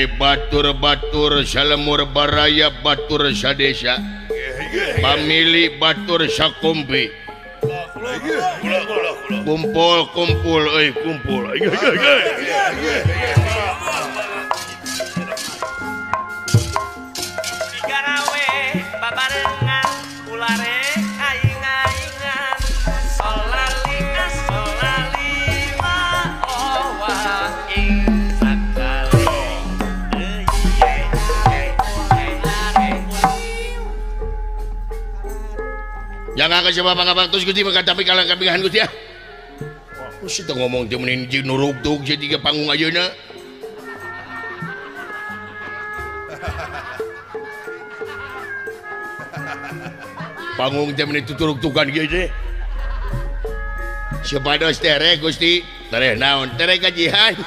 Hei batur-batur salemur baraya batur sadesa pamili batur sakumpi kumpul kumpul euy kumpul. Digarawe babarengan ulare aing-aingan solali asolali ma owa ing sakali. Jangan ke siapa pangabang terus Gusti maka tapi kalah kabingahan Gusti ah. Gusti teh ngomong teh meunin jeung nurugtug jadi ke panggung ayeuna. Panggung teh meunin tuturugtugan kieu teh. Supados tereh Gusti, tereh naon? Tereh gajihan.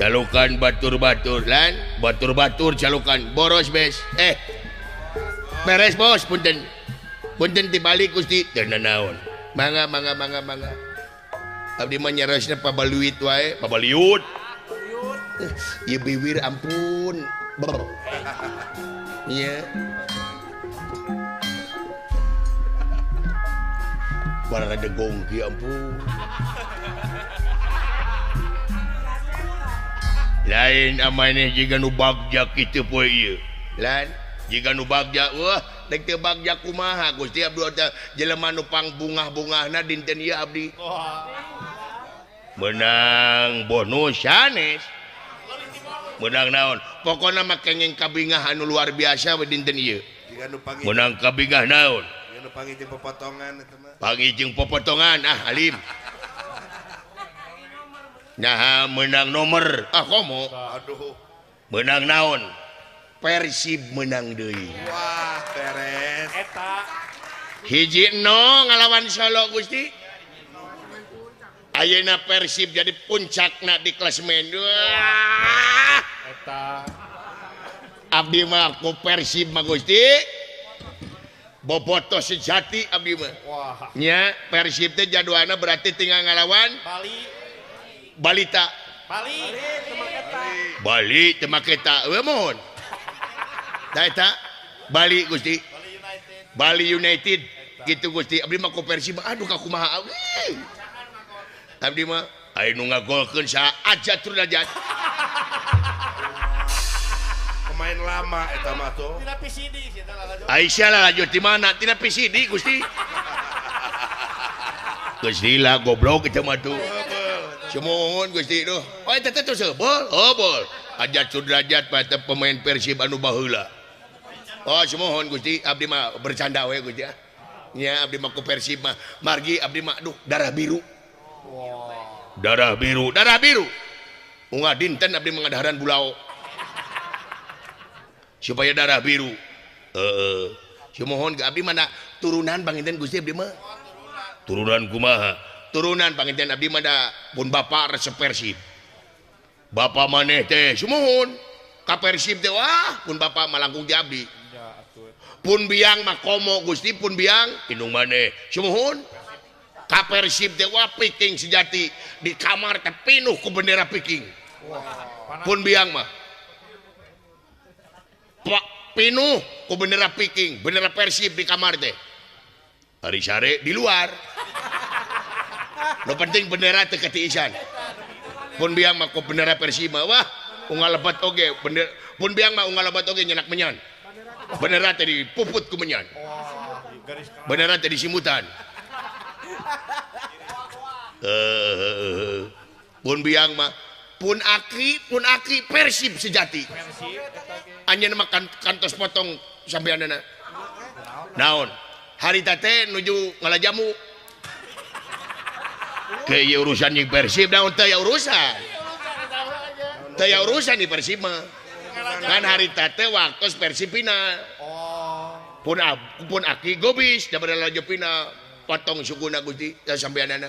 Jalukan batur-batur lan, batur-batur jalukan boros bes. Beres bos, punten. Punten tibalik Gusti, teu nanaon. Mangga mangga mangga mangga. Abdi mah nyerosna pabaluit wae, pabaliut. Ieu biwir ampun. Brr. Ieu. Barang degong kieu ampun. Lain amaneh jiga nu bagja kitu poe ieu. Lain jika nu bagja wah dek teu bagja kumaha Gusti abdi teh jelema nu pangbungah-bungahna dinten ieu abdi menang bonus sanes menang naon pokona mah kenging kabingah anu luar biasa we dinten ieu menang kabingah naon nu pangijeng popotongan eta mah pangijeng popotongan ah alim nah menang nomor ah komo aduh menang naon Persib menang deui. Wah, beres. Eta. 1-0 ngalawan Solo Gusti. Ayeuna Persib jadi puncakna di klasemen. Wah. Eta. Abdi mah ku Persib mah Gusti. Bobotoh sejati abdi mah. Wah. Nya Persib teh jadwalna berarti tinggal ngalawan Bali. Balita. Bali. Bali teu make eta. Eueuh mohon. Eta Bali Gusti Bali United gitu Gusti abdi mah ku Persib aduh ka kumaha abdi mah aya nu ngagolkeun saha aja Truderajat pemain lama eta mah tuh tina PCD sia teh lalajo Aisyah lalajo di mana tina PCD Gusti Gusti lah goblok eta mah tuh sumuhun Gusti duh oh eta teh tos bol oh bol Ajat Sudrajat pada pemain Persib anu baheula. Oh sumuhun Gusti abdi mah bercanda we Gusti ah. Nya abdi mah ku Persib mah margi abdi mah aduh darah biru. Darah biru, darah biru. Unggal dinten abdi mangadaharan bulao. Supaya darah biru. Heeh. Sumuhun ke abdi mana turunan panginten Gusti abdi mah. Turunan kumaha? Turunan panginten abdi mah da pun bapak resep Persib. Bapak maneh teh sumuhun ka Persib teh wah pun bapak malangkung di abdi. Pun biang mah komo Gusti pun biang indung maneh sumuhun ka Persib teh wah piking sejati di kamar teh pinuh ku bendera piking. Pun biang mah pinuh ku bendera piking, bendera Persib di kamar teh. Hari sare di luar. Nu penting bendera teh ketiisan. Pun biang mah ku bendera Persib mah wah unggal lebat oge bendera pun biang mah unggal lebat oge nyenak menyan. Bendera teh dipuput ku menyan. Bendera teh disimutan. Pun biang mah pun aki Persib sejati. Anjeun mah kantos potong sampeanna. Naon? Harita teh nuju ngalajamu. Ke ieu urusan jeung Persib naon teh ya urusan. Teh ya urusan di Persib mah. Kan harita teh waktu Persib final. Pun aki gobis da bade laju final potong sukuna Gusti da sampeanana.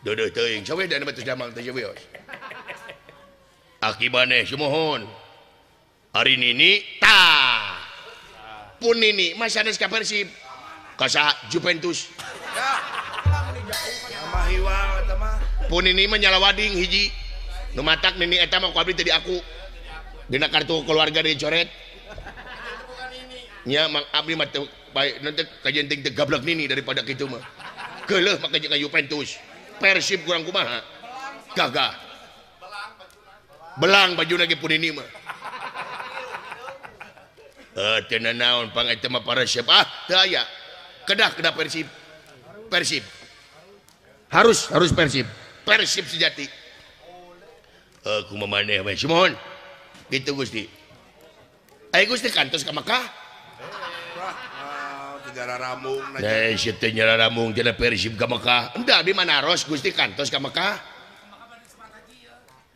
Deudeuh teuing sawe da tos damang teh wios. Aki maneh sumuhun. Hari nini tah. Pun nini mah sanes ka Persib. Ka saha Juventus. Pun ini mah nyalawading hiji. Nu matak nini eta mah ku abdi teu diaku. Dina kartu keluarga dicoret. Nya mang abdi mah teu bae nu teh kajenting teu gablek nini daripada kitu mah. Geuleuh mah ka Juventus. Persib kurang kumaha? Gagah. Belang bajuna ge pun nini mah. Teu nanaon pang eta mah paresep ah teu aya. Kedah Persib. Persib. Harus Persib. Persib sejati. Kumaha maneh we sumuhun. Gitu Gusti. Ayo Gusti kantos ka Mekah. Wah, teu ramung na. Si teu nyararamung cenah Persib ka Mekah. Henteu abdi mah naros Gusti kantos ka Mekah.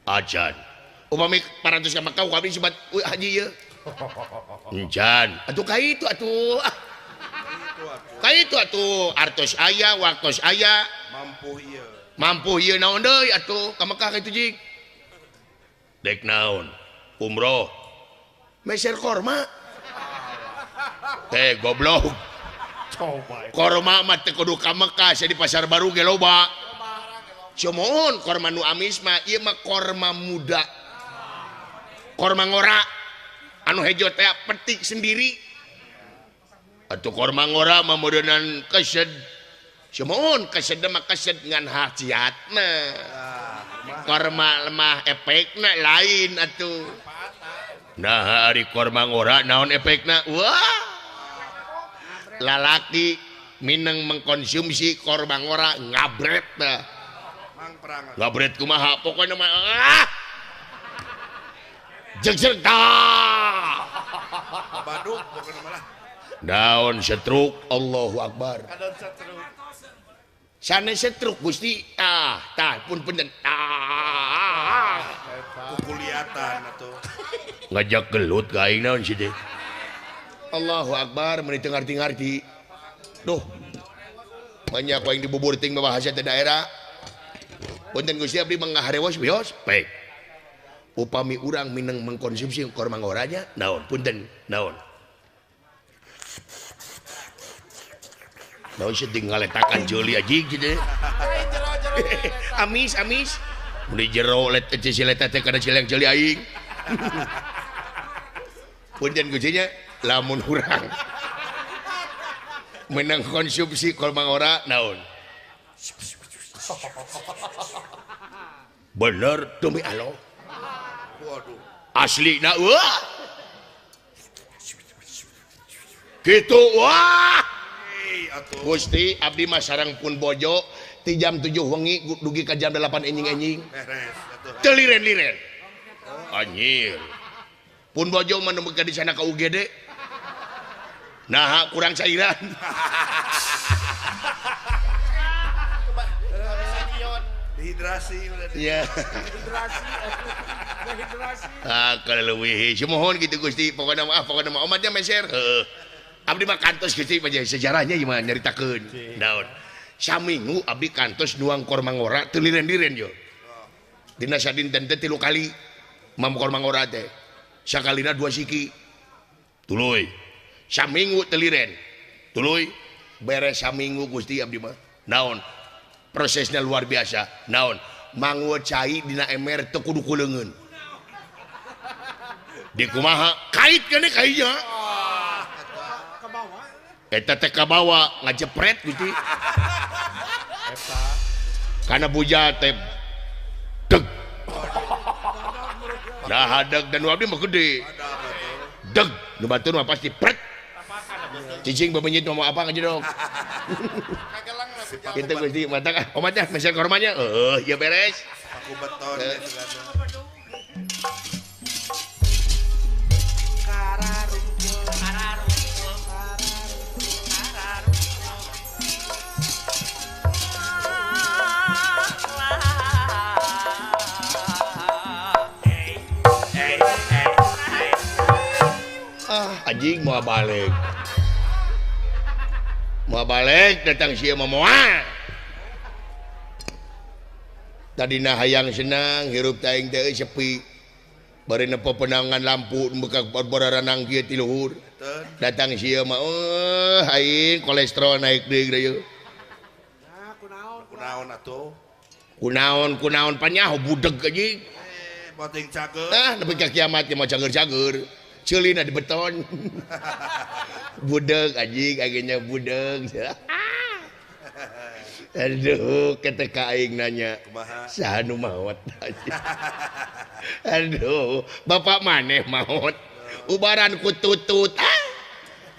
Acan. Upami parantos ka Mekah ku abdi sebat haji ieu. Encan. Atuh ka itu atuh. Ka itu atuh artos aya, waktos aya. Mampu ieu. Mampu ieu naon deui atuh ka Mekah kitu jig. Dek naon? Umroh. Meser korma. Teh goblok. Coba. Korma mah teu kudu ka Mekah, sia di pasar baru ge loba. Sumuhun korma nu amis mah ieu mah korma muda. Korma ngora. Anu hejo teh petik sendiri. Atuh korma ngora mah meureunnan kesed. Sumuhun kesed mah kesed ngan hasiatna. Korma lemah efekna lain atuh. Nah ari korma ngora naon efekna? Wah. Lalaki mineng mengkonsumsi korma ngora ngabret dah. Ngabret kumaha pokoknya mah ah. Jegjeg dah. Baduk pokoknya malah. Daun setruk Allahu Akbar. Sanes setruk Gusti ah tah pun punten ah. Kukuliatan atuh. Ngajak gelut ka aing naon sih teh. Allahu Akbar meuni teu ngarti-ngarti. Duh. Banyak aing dibubur ting bahasa teh daerah. Punten Gusti abdi mah ngaharewos wios baik. Upami urang mineng mengkonsumsi korma ngoranya naon punten naon. Naon sih tinggal letakan joli aja gitu. Amis amis. Mun jero let si leta teh kana cileng joli aing. Punten Gusti nya lamun urang menang konsumsi korma ngora naon. Bener demi Allah. Waduh. Asli na wah. Gitu wah. Gusti abdi mah sareng pun bojo ti jam 7 wengi dugi ka jam 8 enjing-enjing. Teu liren-liren. Anjir. Pun bojo mah nemukeun di sana ka UGD. Nah, kurang cairan. Dehidrasi udah. Iya. Dehidrasi. Ah, kalau leuwih sumuhun gitu Gusti, pokona mah pokona mah omatnya meser. Heeh. Abdi mah kantos Gusti sejarahnya gimana nyaritakeun. Naon. Saminggu abdi kantos nuang korma ngora teu liren-liren yo. Dina sadinten teh 3 kali mam korma ngora teh. Sakalina 2 siki. Tuluy. Saminggu teu liren. Tuluy beres saminggu Gusti abdi mah. Naon. Prosesnya luar biasa. Naon. Mangu cai dina emer teu kudu kuleungeun. Di kumaha kait keneh kainya. Eta teh kabawa ngajepret Gusti. Eta kana buja teh deg. Nah deg dan abdi mah gede. Deg nu batur mah pasti pret. Cicing bebenyit mau apa ngajedog. Kitu Gusti mata ah omatnya meser kormanya heuh ieu beres. Aku beton Anjing mau balik. Mau balik datang sia mah moal. Tadina hayang senang hirup teh aing teh sepi. Bari nepo penangan lampu buka bararanang kieu ti luhur. Datang sia mah eueuh aing kolesterol naik deui ieu. Nah, kunaon kunaon atuh? Kunaon kunaon panyaho budeg anjing. Penting cager. Ah, nepi ka kiamat mah cager-cager. Ceulina di beton. Budeg anjing aing nya budeg. Aduh, ketika aing nanya, saha nu maot? Aduh, bapak maneh maot. Ubaran ku tutut. Ah,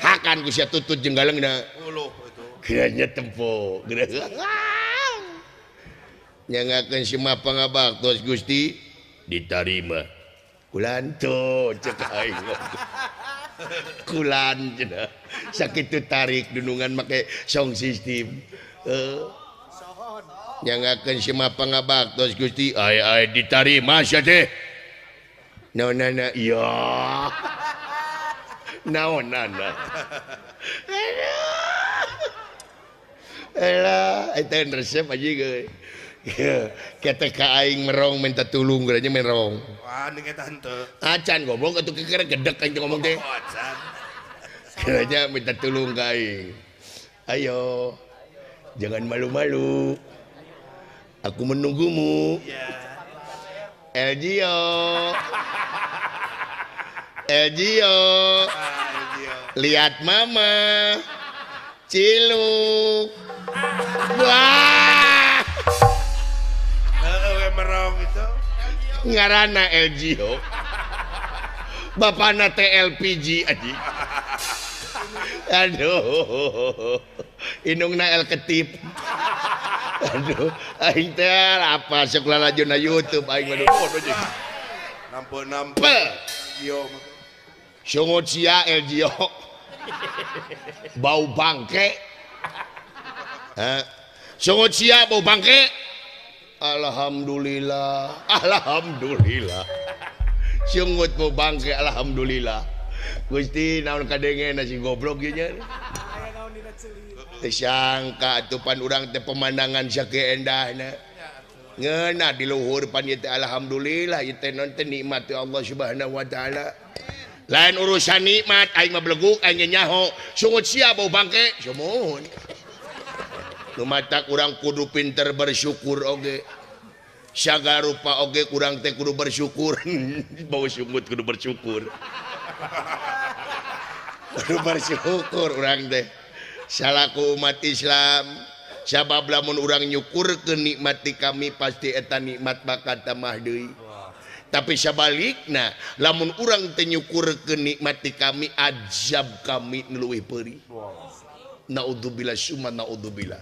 hakan ku sia tutut jeung galengna. Uluh itu. Geuranya tempo. Nyangakeun si mah pangabaktos Gusti ditarima. Kulan tuh cek aing. Kulan cenah. Sakitu tarik dunungan make sound system. Nyangakeun si mah pangabaktos Gusti ai ai ditarima sia teh. Naonana iya. Naonana. Alah, eta resep aja geus. Ketika aing merong minta tulung geranya merong. Wah, ning eta henteu. Acan goblok atuh kekere gedek aing ngomong teh. Oh, acan. Geranya minta tulung ka aing. Ayo. Jangan malu-malu. Aku menunggumu. Iya. Elgio. Elgio. Lihat mama. Ciluk. Wah. Merong itu. Ngarana Elgio. Bapana teh LPG anjing. Aduh. Indungna El Ketip. Aduh, aing teh apa sok lalajuna YouTube aing mah aduh. Nampe-nampe. Elgio. Sungut sia Elgio. Bau bangke. Hah? Sungut sia bau bangke. Alhamdulillah, alhamdulillah. Sungut bau bangke alhamdulillah. Gusti naon kadenge nasi goblok ieu nya. Teu sangka atuh pan urang teh pemandangan sakieu endahna. Ngeunah di luhur pan ieu teh alhamdulillah ieu teh non teh nikmat ti Allah Subhanahu wa taala. Lain urusan nikmat aing mah beleguk aing nyaho. Sungut sia bau bangke, sumuhun. Nu matak urang kudu pinter bersyukur oge. Sagala rupa oge urang teh kudu bersyukur. Bau sungut kudu bersyukur. Kudu bersyukur urang teh. Salaku umat Islam, sabab lamun urang nyukurkeun nikmat ti kami pasti eta nikmat bakal tambah deui. Tapi sabalikna lamun urang teu nyukurkeun nikmat ti kami azab kami nu leuwih peurih. Naudzubillah summa naudzubillah.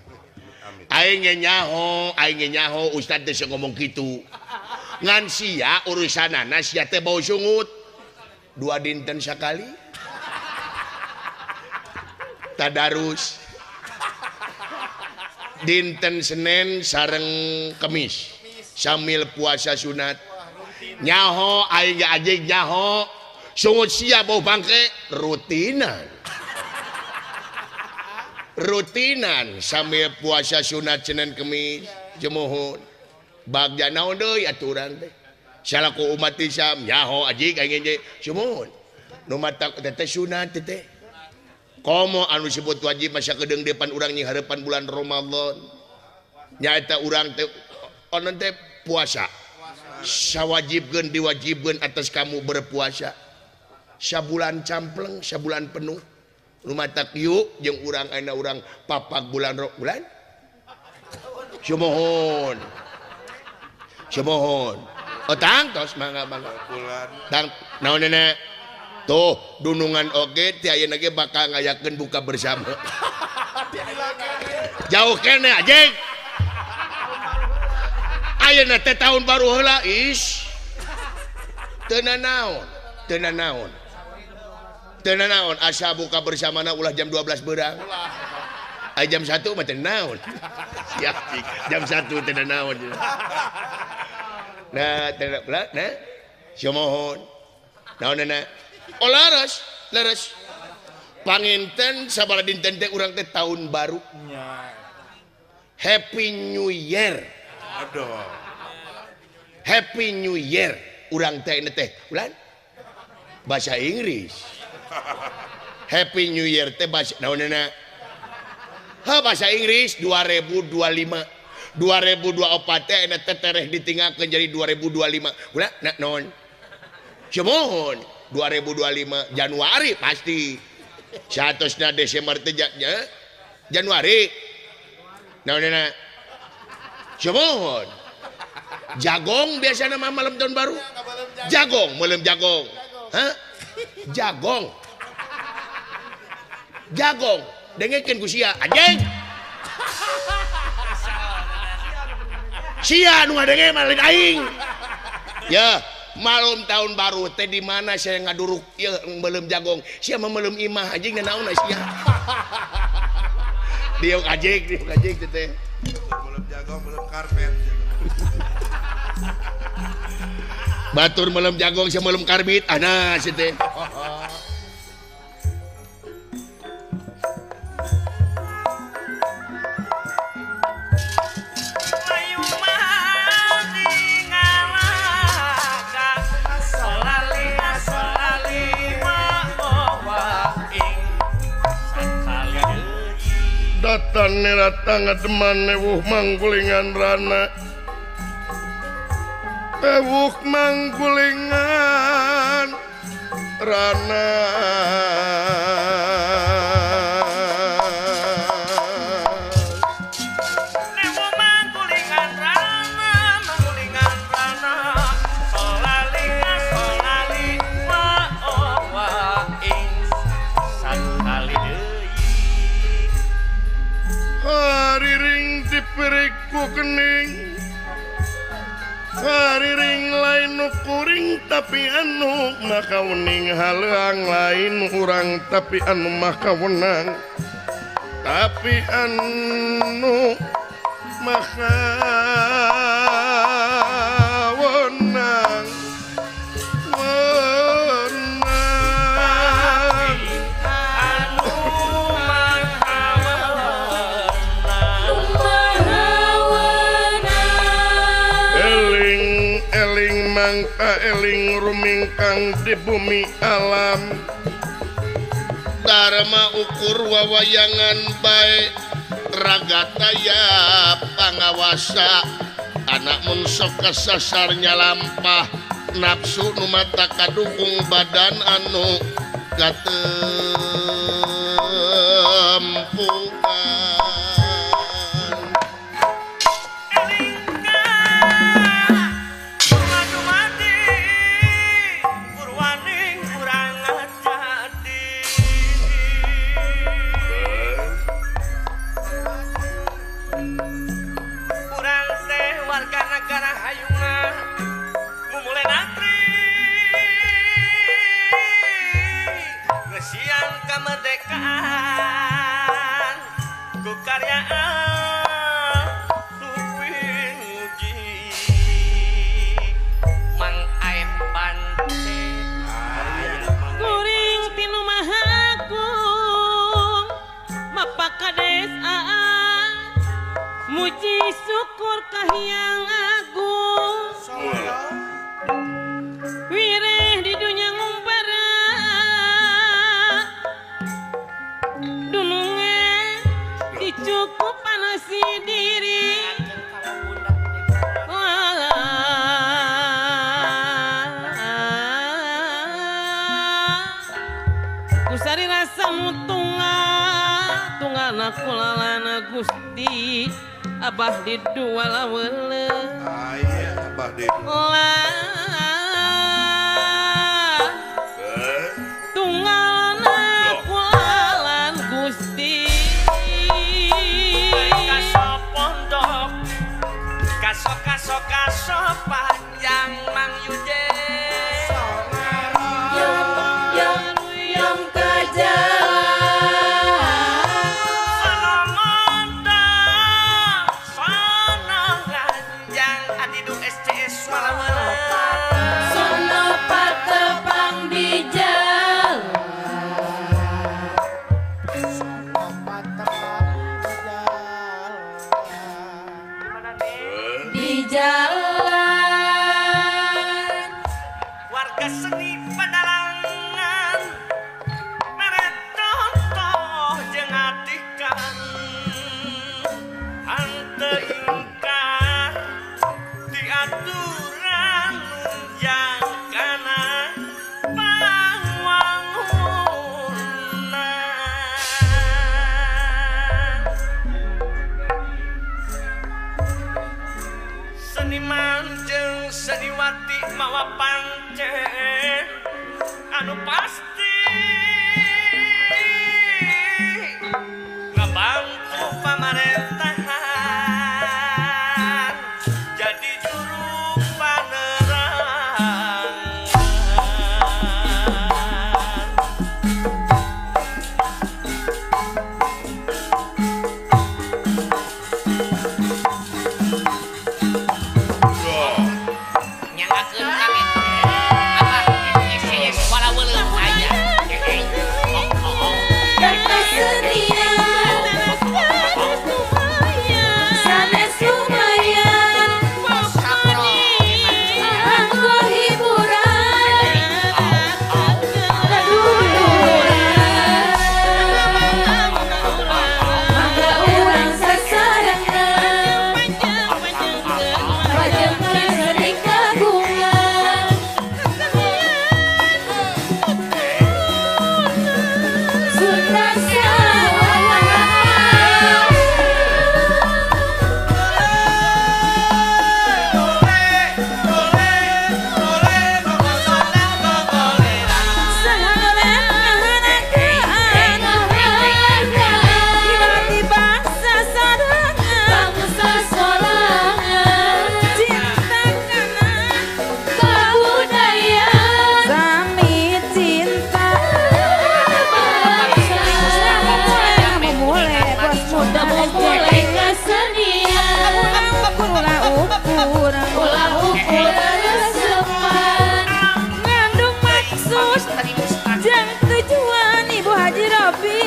Aing ge nyaho ustad teh ngomong kitu. Ngan sia urusanana sia teh bau sungut. 2 dinten sakali. Tadarus. Dinten Senin sareng Kemis sambil puasa sunat. Nyaho aing ge anjing nyaho. Sungut sia bau bangke rutinan. Rutinan sambil puasa sunat Senin Kemis jemuhun. Bagja naon deui atuh urang teh. Salaku umat Islam nyaho anjing aing ge sumuhun. Nu matak teh sunat teh. Komo anu disebut wajib masa kedeung depan urang nying hareupan bulan Ramadan. Nyaeta urang teh onon teh puasa. Sawajibkeun diwajibkeun atas kamu berpuasa. Sabulan campleng, sabulan penuh. Nu matak yuk jeung urang ayeuna urang papak bulan bulan. Sumuhun. Sumuhun. Oh tangtos mangga mangga. Bulan. Tang naon nenek? Tuh dunungan oge ti ayeuna ge bakal ngayakeun buka bersama. Jauh keneh anjing. Ayeuna teh tahun baru heula is. Teu nanaon, teu nanaon. Teu nanaon asa buka bersamana ulah jam 12 beurang. Ai jam 1 mah teu naon. Siap cik, jam 1 teu nanaon. Nah, teu nah. Sumuhun. Naon na? Oh leres, leres. Panginten sabaraha dinten teh urang teh tahun baru. Happy New Year. Aduh. Happy New Year urang teh ini teh bulan bahasa Inggris. Happy New Year teh bahasa naonna? Ha bahasa Inggris 2025. 2024 teh eta teh tereh ditinggalkeun jadi 2025. Ulah na naon? Sumuhun 2025 Januari pasti. Satosna Desember teh Januari. Naonna? Sumuhun. Jagong biasana mah malam tahun baru. Jagong, malam jagong. Hah? Jagong. Jagong, dengekeun ku sia, anjing. Sia nu ngadenge mah lain aing. Ya, malam tahun baru teh di mana saya ngaduruk ieu meuleum jagong. Sia mah meuleum imah anjing naon sia. Diuk anjing teh. Meuleum jagong, meuleum karpet. Batur meuleum jagong sia meuleum karbit, ana sia teh. Datan datang teman ewuh manggulingan rana ewuh manggulingan rana ewuh manggulingan rana manggulingan rana solali solali wa wa ing sakali deui. Hariring dipiriku kening hariring lain nu kuring tapi anu maka wening haleang lain urang tapi anu maka wenang tapi anu maka wenang wenang anu maka eling mangka eling rumingkang di bumi alam Dharma ukur wawayangan bae ragataya pangawasa anak mun sok kasasar nyalampah nafsu nu mata kadukung badan anu katempuan. Kemerdekaan ku karyaan tuping muji Mang Aep Pance kuring tinu maha agung mapakades aa muji syukur kahiyang agung wireh di dunya ngumpara dununge dicukup panasi diri kusari rasa mutunga tunggal kulalana Gusti Abah di dua lawele Abah di tunggalna kulalan Gusti kaso pondok kaso kaso kaso panjang Mang Yuje yam yam kajalan sono mondok sono ganjang adidu SCS walawala sono patepang di jalan di jalan warga seni pedalangan mere contoh jeung atikan hanteu ingkang Kesenian ulah ukur ulah ukur resepan ngandung maksud jang tujuan Ibu Haji Robi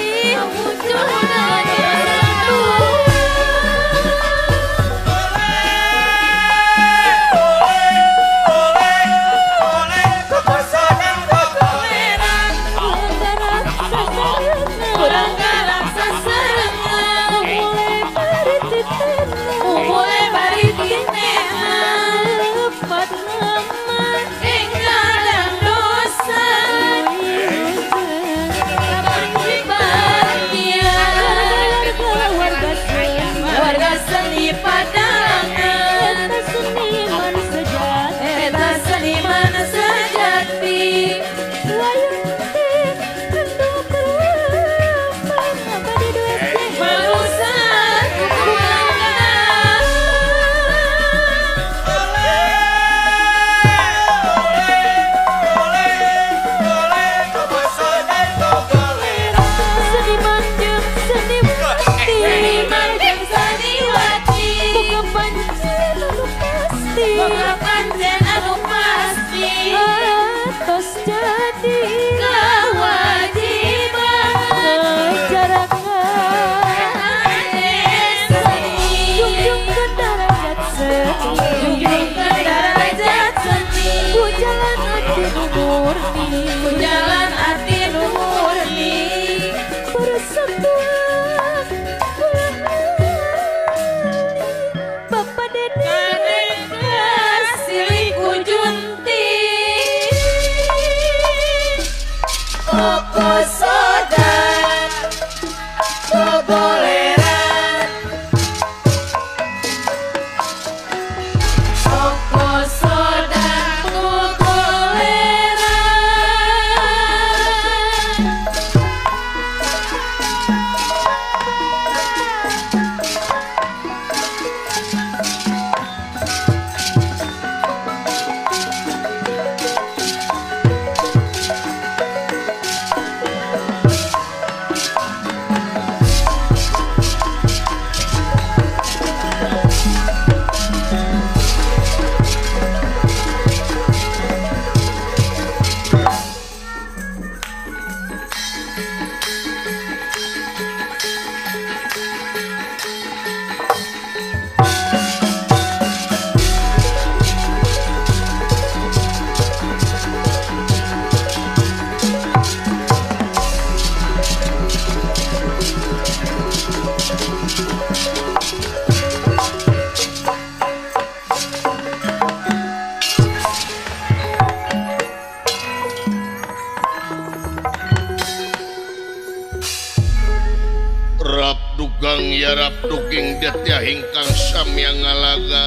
Hingkang samya ngalaga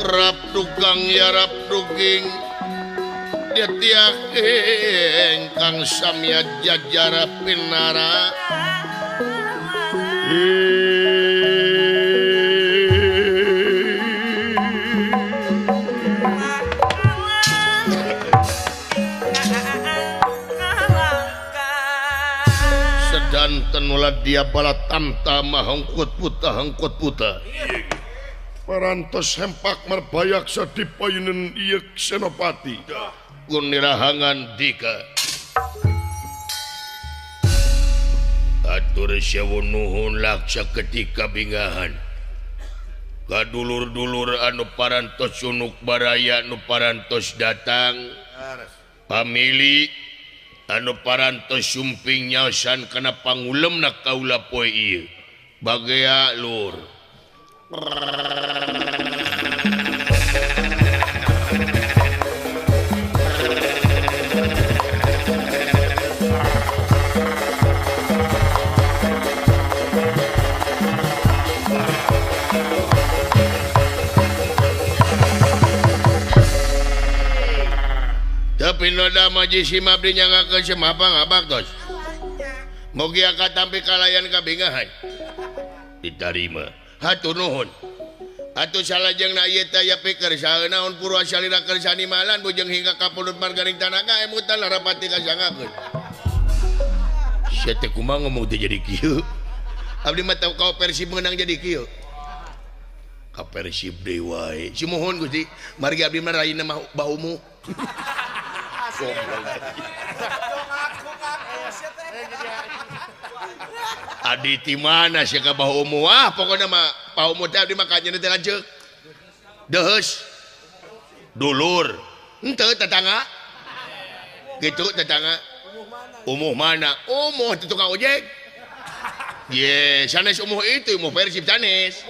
rap dugang ya rap duging detiak ingkang samya jajara pinara Tenula dia bala tamta mahangkut puta hangkut puta parantos hempak merbayaksa dipayunan ieu Senopati gunirahangan dika atur sewu nuhun laksa ketika bingahan kadulur-dulur anu parantos sunuk baraya anu parantos datang pamili anu parantos sumping nyaosan kana pangulemna kaula poe ieu bagea lur Tapi noda maji sim abdi nyangakeun semapang abaktos. Mugi katampi kalayan kabingahan. Ditarima. Hatur nuhun. Atuh salajengna ieu teh aya pikir saha naon purwa salira kersanimalan bujeng hingga ka pundut margaring tanaga emutan larapati kasangakeun. Sia teh kumaha ngomong teh jadi kieu. Abdi mah tau ka Persib menang jadi kieu. Ka Persib deui wae. Sumuhun Gusti, margi abdi mah raina mah bahumu. Adi ti mana sia ka bahumu? Ah pokona mah bahumu teh abdi mah kanyeun teh lanceuk. Deheus. Dulur. Henteu tetangga. Gitu tetangga. Umuh mana? Umuh teh tukang ojek. Ye, sanes umuh itu, umuh Persib sanes.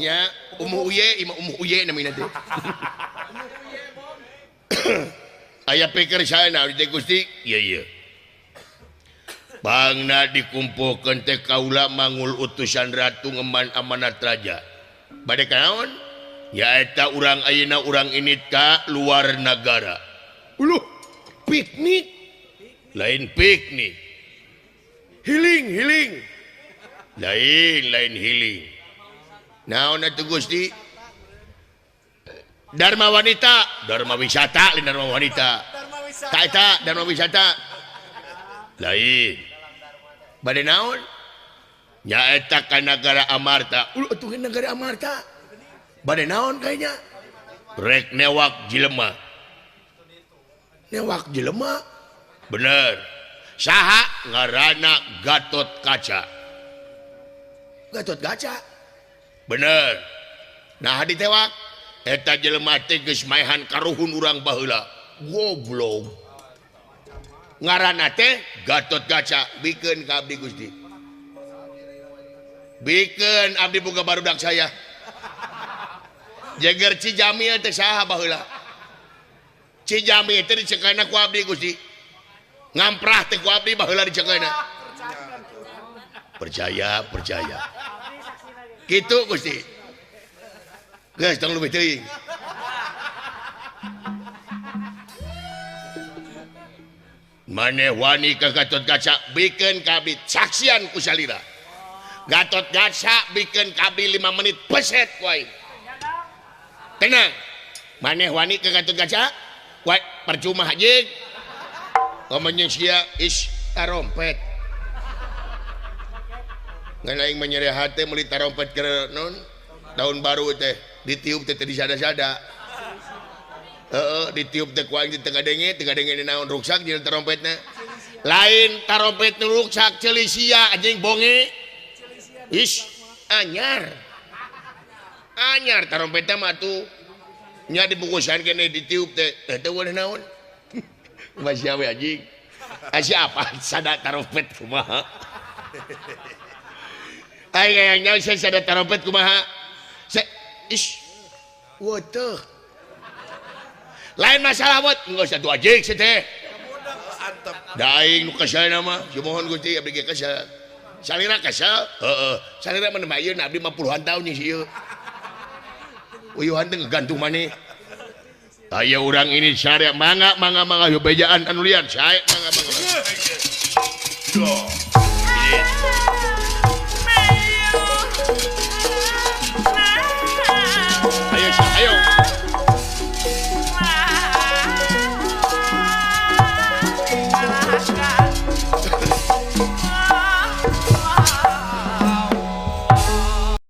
Ya, umuh uye, imah umuh uye namina teh. Aya pikir saya na teh Gusti, ieu ieu. Bangna dikumpulkeun teh kaula mangul utusan ratu ngeman amanat raja. Bade kanaon? Nyaeta urang ayeuna urang ini ka luar nagara. Uluh, piknik. Lain piknik. Healing, healing. Lain, lain healing. Naon atuh Gusti? Dharma wanita, dharma wisata, lain dharma wanita. Ta eta dharma wisata. Lain. Bade naon? Nyaeta ka nagara Amarta. Uluh atuh nagara Amarta. Bade naon kayaknya? Rek newak jelema. Newak jelema? Bener. Saha ngaranna Gatot Kaca. Gatot Kaca. Bener. Nah ditewak eta jelema teh geus maehan karuhun urang baheula. Goblok. Ngaranna teh Gatot Kaca, bikeun ka abdi Gusti. Bikeun abdi boga barudak saya. Jeger Cijamil teh saha baheula. Cijamil teh dicekana ku abdi Gusti. Ngamprah teh ku abdi baheula dicekana. Percaya, percaya. Gitu Gusti. Geus tong leuwih teuing. Maneh wani ka Gatot Kaca bikeun ka abdi saksian ku salira. Gatot Kaca bikeun ka abdi 5 menit peset ku aing. Tenang. Maneh wani ka Gatot Kaca? Kuat percuma haji. Ngomongnya sia is tarompet. Ngan aing mah nyeri hate meuli tarompet keur non tahun baru teh ditiup teh teu disada-sada. Heeh, ditiup teh ku aing teh teu kadenge naon ruksak jeung tarompetna. Lain tarompet nu ruksak ceuli sia anjing bonge. Is anyar. Anyar tarompetna mah atuh. Nya dibungkusan keneh ditiup teh teu weuneh naon. Masih we anjing. Sia apa sada tarompet kumaha. Aing hayang nyaho sia sada tarompet kumaha. Is weutuh. Lain masalah wet, geus atuh anjing sia teh. Da aing nu kesel mah, sumuhun Gusti abdi ge kesel. Salira kesel? Heeh. Salira mah nemah ieu abdi mah puluhan tahun jeung si ieu. Uyuhan teh ngegantung maneh. Aya urang ini syariat mangga mangga mangga yo bejaan anu lian sae mangga mangga.